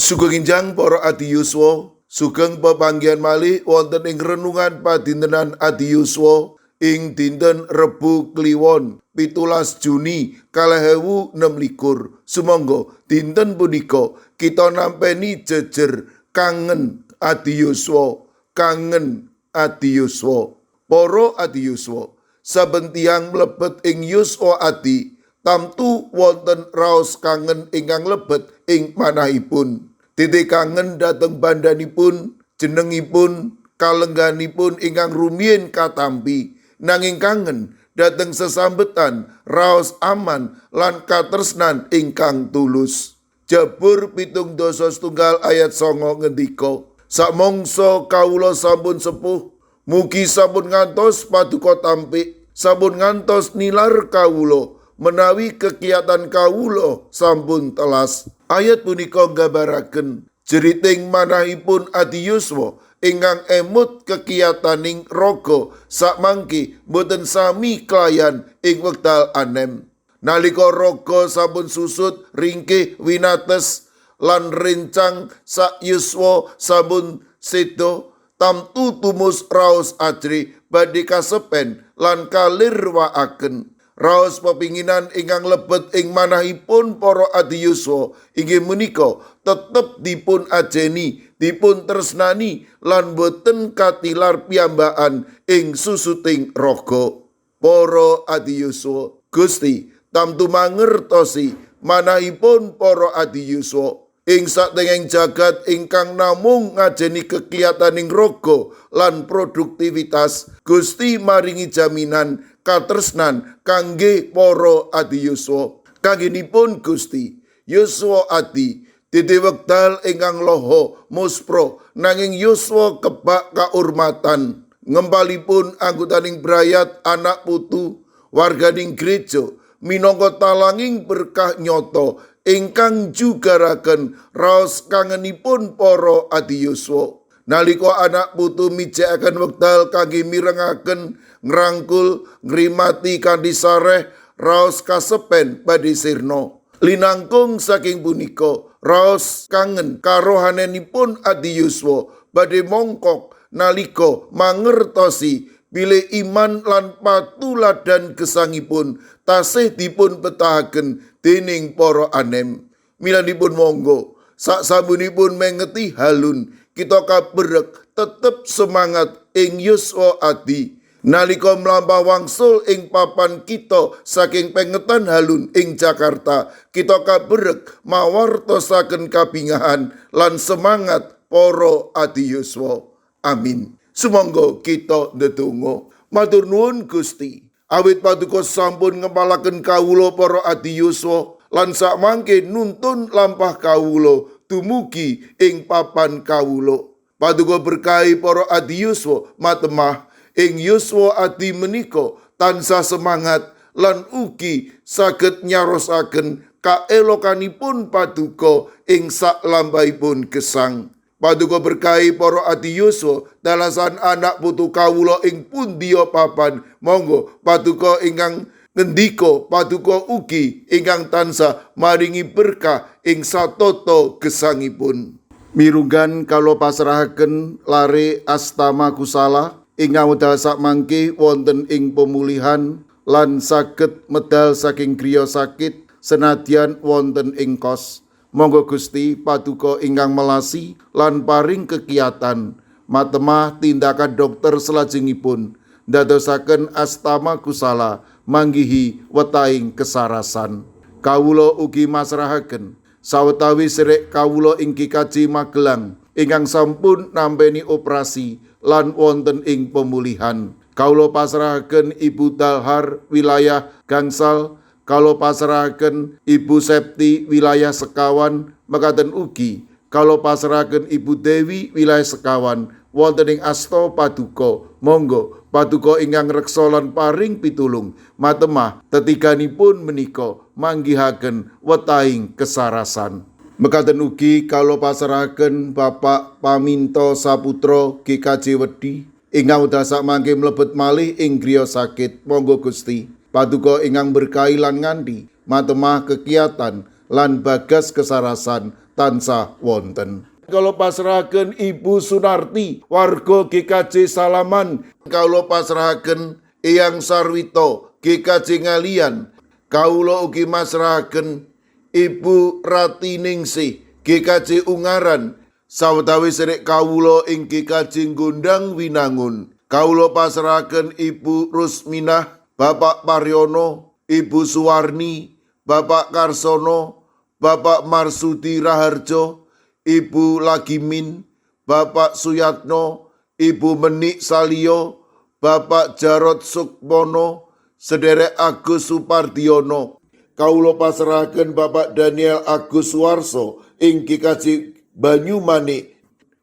Sugeng enjang para adi yuswa, sugeng pepanggihan malih wonten ing renungan padintenan adi yuswa ing dinten Rebo Kliwon 17 Juni 2026. Sumangga dinten punika kita nampeni jejer kangen adi yuswa, kangen adi yuswa. Para adi yuswa, saben tiyang mlebet ing yuswa adi tamtu wonten raos kangen ingkang lebet ing manahipun. Titik kangen dhateng bandhanipun, jenengipun, kalengganipun ingkang rumiyin katampi, nanging kangen dhateng sesambetan, raos aman lan katresnan ingkang tulus. Jabur 73 ayat 9 ngendika, "Samangsa kawula sampun sepuh, mugi sampun ngantos paduka tampik, sampun ngantos nilar kawula, menawi kekiatan kawula sampun telas." Ayat punika nggambaraken jeriting manahipun adi yuswa ingkang emut kekiyataning raga sakmangke boten sami kelayan ing wekdal anem. Nalika raga sampun susut ringkih winates lan rencang sak yuswa sampun seda, tamtu tumus raos ajrih badhe kasepen lan kalirwakaken. Raos pepinginan ingkang lebet ing manahipun para adi yuswa inggih menika tetep dipun ajeni, dipun tresnani lan boten katilar piyambakan ing susuting raga. Para adi yuswa, Gusti tamtu mangertosi manahipun para adi yuswa ing satengeng jagat ingkang namung ngajeni kekiyataning raga lan produktivitas. Gusti maringi jaminan katresnan kangge para adi yuswa. Kanggenipun Gusti, yuswa adi dede wekdal ingkang loho muspro, nanging yuswa kebak kaurmatan. Ngempalipun anggotaning brayat, anak putu, warganing gereja minangka talanging berkah nyata ingkang jugaraken raos kangenipun para adi yuswa. Nalika anak putu mijekaken wekdal kangge mirengaken, ngrangkul, ngrimati kanthi sareh, raos kasepen badhe sirna. Linangkung saking punika, raos kangen karohanenipun adi yuswa badhe mongkok nalika mangertosi bilih iman lan patuladan gesangipun tasih dipun betahaken dening para anem. Milanipun monggo sak samunipun mengeti halun, kita kaberek tetep semangat ing yuswa adi. Nalika mlampah wangsul ing papan kita saking pengetan halun ing Jakarta, kita kaberek mawartosaken kabingahan lan semangat para adi yuswa. Amin. Sumangga kita ndedonga. Matur nuwun Gusti, awit paduka sampun ngempalaken kawula para adi yuswa lan sakmangke nuntun lampah kawula dumugi ing papan kawula. Paduka berkahi para adi yuswa matemah ing yuswa adi menika tansah semangat lan ugi saged nyarosaken kaelokanipun paduka ing saklampahipun gesang. Paduka berkahi para adi yuswa dalasan anak putu kawula ing pundiya papan. Monggo paduka ingkang ngendika, paduka ugi ingkang tansah maringi berkah ing satata gesangipun. Mirunggan kawula pasrahaken lare Astama Kusala ingkang wekdal sakmangke wonten ing pemulihan lan saged medal saking griya sakit senadyan wonten ing kos. Monggo Gusti paduka ingkang melasi lan paring kekiyatan matemah tindakan dokter selajengipun ndadosaken Astama Kusala manggihi wetahing kesarasan. Kawula ugi masrahaken sawetawis serek kawula ing GKJ Magelang ingkang sampun nampeni operasi lan wonten ing pemulihan. Kawula pasrahaken Ibu Dalhar wilayah Gangsal, kawula pasrahaken Ibu Septi wilayah Sekawan, mekaten ugi kawula pasrahaken Ibu Dewi wilayah Sekawan wonten ing asta paduka. Monggo paduka ingkang reksa lan paring pitulung matemah tetiganipun menika manggihaken wetahing kesarasan. Mekaten ugi kawula pasrahaken Bapak Paminto Saputra GKJ Wedi ingkang wekdal sakmangke mlebet malih ing griya sakit. Monggo Gusti paduka ingkang berkahi lan nganti matemah kekiyatan lan bagas kesarasan tansah wonten. Kawula pasrahaken Ibu Sunarti warga GKJ Salaman, kawula pasrahaken Eyang Sarwito GKJ Ngalian, kawula ugi masrahaken Ibu Ratiningsih GKJ Ungaran, sawetawis sedherek kawula ing GKJ Gondang Winangun. Kawula pasrahaken Ibu Rusminah, Bapak Paryono, Ibu Suwarni, Bapak Karsono, Bapak Marsudi Raharjo, Ibu Lagimin, Bapak Suyatno, Ibu Menik Salio, Bapak Jarod Sukmono, Sederek Agus Supardiono. Kawula pasrahaken Bapak Daniel Agus Suwarso ing GKJ Banyumanik,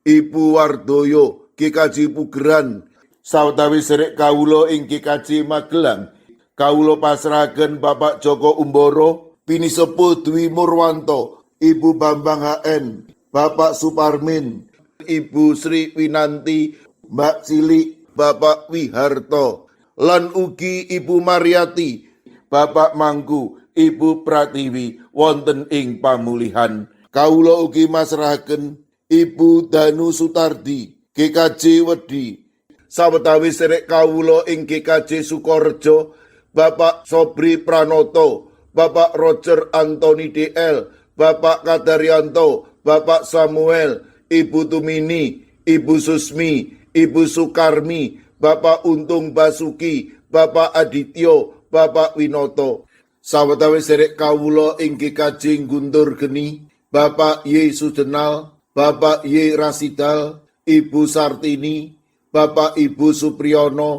Ibu Wardoyo GKJ Pugeran, sawetawis sedherek kawula ing GKJ Magelang. Kawula pasrahaken Bapak Joko Umboro, Pinisepuh Dwi Murwanto, Ibu Bambang HN, Bapak Suparmin, Ibu Sri Winanti, Mbak Cilik, Bapak Wiharto, lan ugi Ibu Mariati, Bapak Mangku, Ibu Pratiwi wonten ing pamulihan. Kawula ugi masrahaken Ibu Danu Sutardi, GKJ Wedi, sawetawis sedherek kawula ing GKJ Sukorejo, Bapak Sobri Pranoto, Bapak Roger Anthony DL, Bapak Kadaryanto, Bapak Samuel, Ibu Tumini, Ibu Susmi, Ibu Sukarmi, Bapak Untung Basuki, Bapak Adityo, Bapak Winoto. Sawetawis sedherek kawula ing GKJ Guntur Geni, Bapak Y Sujenal, Bapak Y Rasidal, Ibu Sartini, Bapak Ibu Supriyono,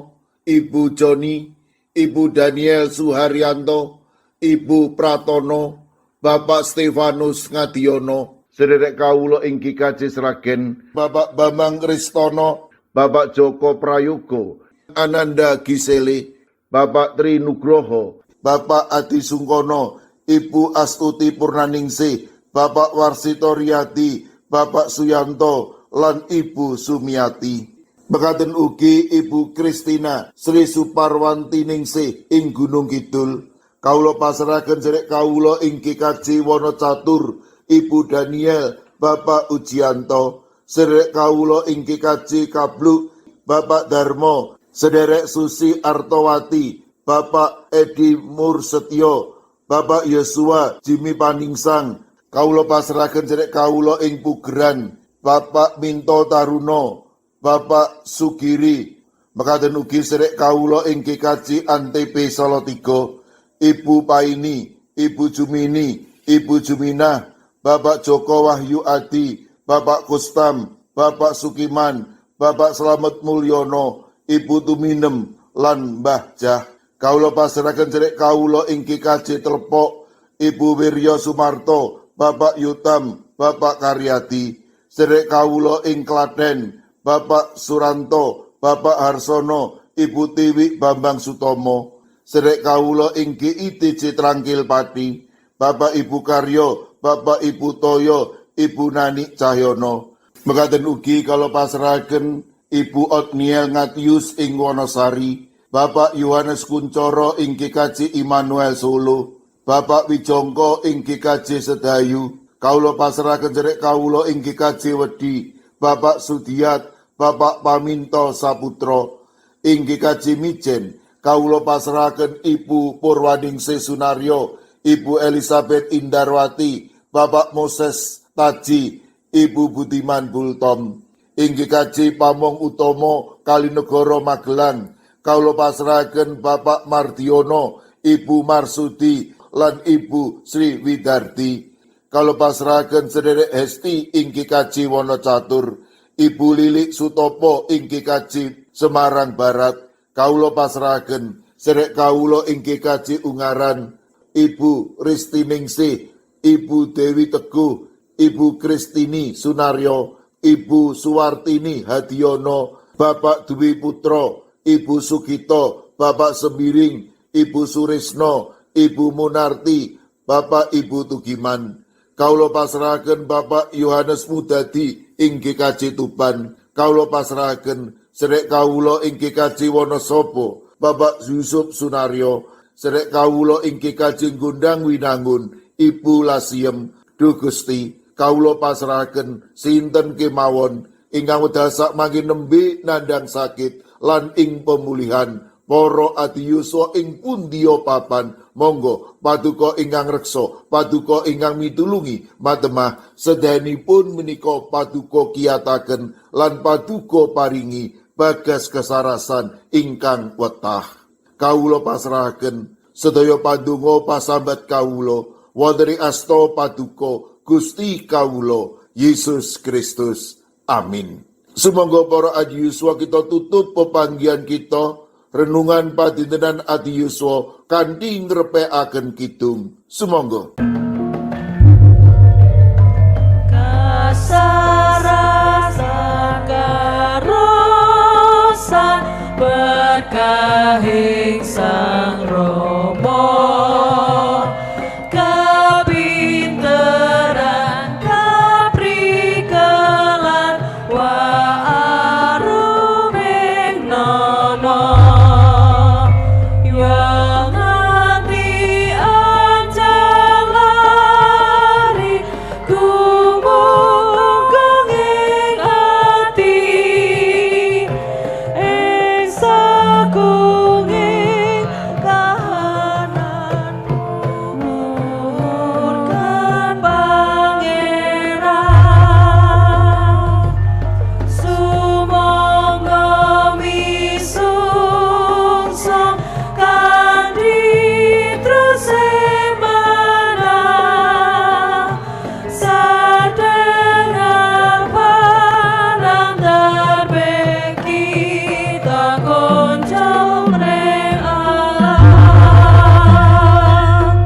Ibu Joni, Ibu Daniel Suharyanto, Ibu Pratono, Bapak Stefanus Ngadiono, sederek kawula ing GKJ Sragen, Bapak Bambang Ristono, Bapak Joko Prayogo, Ananda Gisele, Bapak Tri Nugroho, Bapak Adi Sungkono, Ibu Astuti Purnaningsih, Bapak Warsito Riyadi, Bapak Suyanto, lan Ibu Sumiati. Mekaten ugi Ibu Kristina Sri Suparwanti Ningsih ing Gunung Kidul. Kawula pasrahaken sedherek kawula ing GKJ Wonocatur, Ibu Daniel, Bapak Ujianto, sedherek kawula ing GKJ Kabluk, Bapak Darmo, sederek Susi Artowati, Bapak Edi Mursetyo, Bapak Yosua Jimmy Paningsang. Kawula pasrahaken sedherek kawula ing Pugeran, Bapak Minto Taruno, Bapak Sugiri. Mekaten ugi sedherek kawula ing GKJ Antp Salatiga, Ibu Paini, Ibu Jumini, Ibu Juminah, Bapak Joko Wahyu Adi, Bapak Kustam, Bapak Sukiman, Bapak Slamet Mulyono, Ibu Tuminem, lan Mbah Jah. Kawula pasrahaken sedherek kawula ing GKJ Telepok, Ibu Wiryo Sumarto, Bapak Yutam, Bapak Karyadi. Sedherek kawula ing Klaten, Bapak Suranto, Bapak Harsono, Ibu Tiwi Bambang Sutomo. Sedherek kawula ing GITJ Trangkil Pati, Bapak Ibu Karyo, Bapak Ibu Toyo, Ibu Nani Cahyono. Mekaten ugi kawula pasrahaken Ibu Otniel Ngatius ing Wonosari, Bapak Yohanes Kuncoro ing GKJ Immanuel Solo, Bapak Wijongko ing GKJ Sedayu. Kawula pasrahaken sedherek kawula ing GKJ Wedi, Bapak Sudiat, Bapak Paminto Saputro. Ing GKJ Mijen, kawula pasrahaken Ibu Purwaningsih Sunaryo, Ibu Elizabeth Indarwati, Bapak Moses Taji, Ibu Budiman Bultom. Ing GKJ Pamong Utomo Kalinegoro Magelang, kawula pasrahaken Bapak Mardiono, Ibu Marsudi, lan Ibu Sri Widardi. Kawula pasrahaken sederek Hesti ing GKJ Wonocatur, Ibu Lilik Sutopo ing GKJ Semarang Barat. Kawula pasrahaken sederek kawula ing GKJ Ungaran, Ibu Ristiningsih, Ibu Dewi Teguh, Ibu Kristini Sunaryo, Ibu Suwartini Hadiono, Bapak Dwi Putro, Ibu Sugito, Bapak Sembiring, Ibu Surisno, Ibu Munarti, Bapak Ibu Tugiman. Kawula pasrahaken Bapak Yohanes Mudadi ing GKJ Tuban. Kawula pasrahaken sedherek kawula ing GKJ Wonosobo, Bapak Yusuf Sunaryo, sedherek kawula ing GKJ Gondang Winangun, Ibu Lasiem. Duh Gusti, Kawula pasrahaken sinten kemawon ingkang wekdal sakmangke nembe nandhang sakit lan ing pemulihan para adiyuswa ing pundiya papan. Monggo paduka ingkang reksa, paduka ingkang mitulungi matemah sedayanipun menika paduka kiyataken lan paduka paringi bagas kesarasan ingkang wetah. Kawula pasrahaken sedaya pandonga pasambat kawula wonten ing asta paduka Gusti kawula Yesus Kristus. Amin. Sumangga para adiyuswa, kita tutup pepanggihan kita, renungan padintenan adiyuswa, kanthi ngrepekaken kidung. Sumangga.